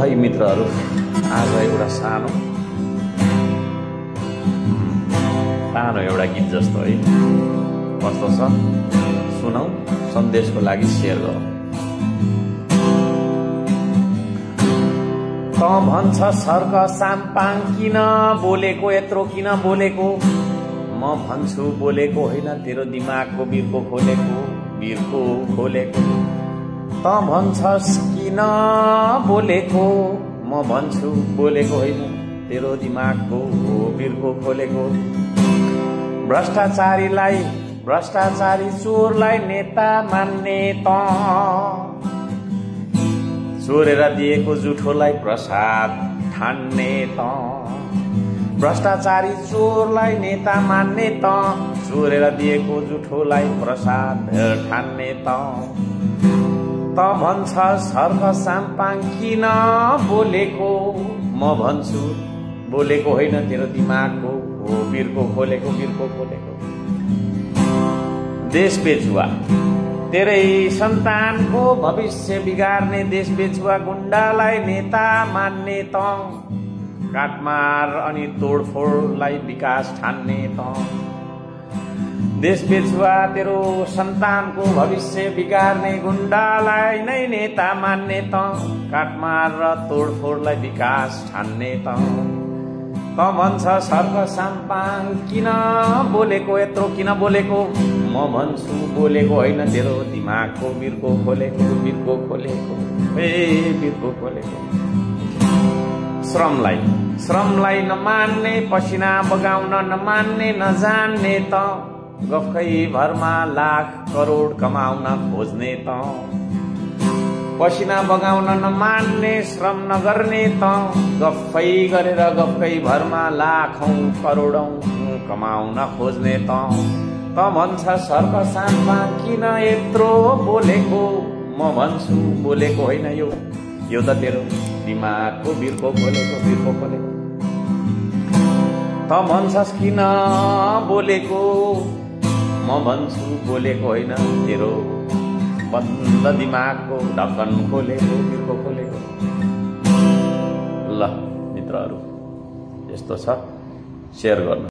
है मित्रहरू, आज एउटा सानो एउटा गीत जस्तो है, कस्तो छ सुनौ, सन्देशको लागि शेयर गरौँ। त भन्छ सर्क साम्पाङ किन बोलेको, यत्रो किन बोलेको, म भन्छु बोलेको होइन, तेरो दिमागको बिर्को खोलेको, बिर्को खोलेको। त भन्छस् किन बोलेको, म भन्छु बोलेको होइन, तेरो दिमागको बिर्को खोलेको। भ्रष्टाचारी चोरलाई नेता मान्ने त, चोरेर दिएको जुठोलाई प्रसाद ठान्ने त। भ्रष्टाचारी चोरलाई नेता मान्ने त, चोरेर दिएको जुठोलाई प्रसाद ठान्ने त। त भन्छ सर्क साम्पाङ किन बोलेको, म भन्छु बोलेको होइन, तेरो दिमागको बिर्को खोलेको, बिर्को खोलेको। देश बेचुवा तेरै सन्तानको भविष्य बिगार्ने, देश बेचुवा गुण्डालाई नेता मान्ने त, काटमार अनि तोडफोडलाई विकास ठान्ने त। देश बेचुवा तेरो सन्तानको भविष्य बिगार्ने गुण्डालाई नै नेता मान्ने त, काटमार र तोडफोडलाई विकास ठान्ने त। त भन्छ सर्क साम्पाङ किन बोलेको, यत्रो किन बोलेको, म भन्छु बोलेको होइन, तेरो दिमागको बिर्को खोलेको, बिर्को खोलेको, बिर्को खोलेको। श्रमलाई नमान्ने, पसिना बगाउन नमान्ने, नजान्ने त, गफकै भरमा लाख करोड कमाउन खोज्ने त। पसिना बगाउन नमान्ने, श्रम नगर्ने त, गफै गरेर गफकै भरमा लाखौं करोडौं कमाउन खोज्ने त। त भन्छ सर्क साम्पाङ किन यत्रो बोलेको, म भन्छु बोलेको होइन, यो त तेरो दिमागको बिर्को खोलेको, बिर्को खोलेको। त भन्छस् किन बोलेको, म भन्छु बोलेको होइन, तेरो बन्द दिमागको ढक्कन खोलेको, बिर्को खोलेको। ल मित्रहरू, यस्तो छ, शेयर गर्नु।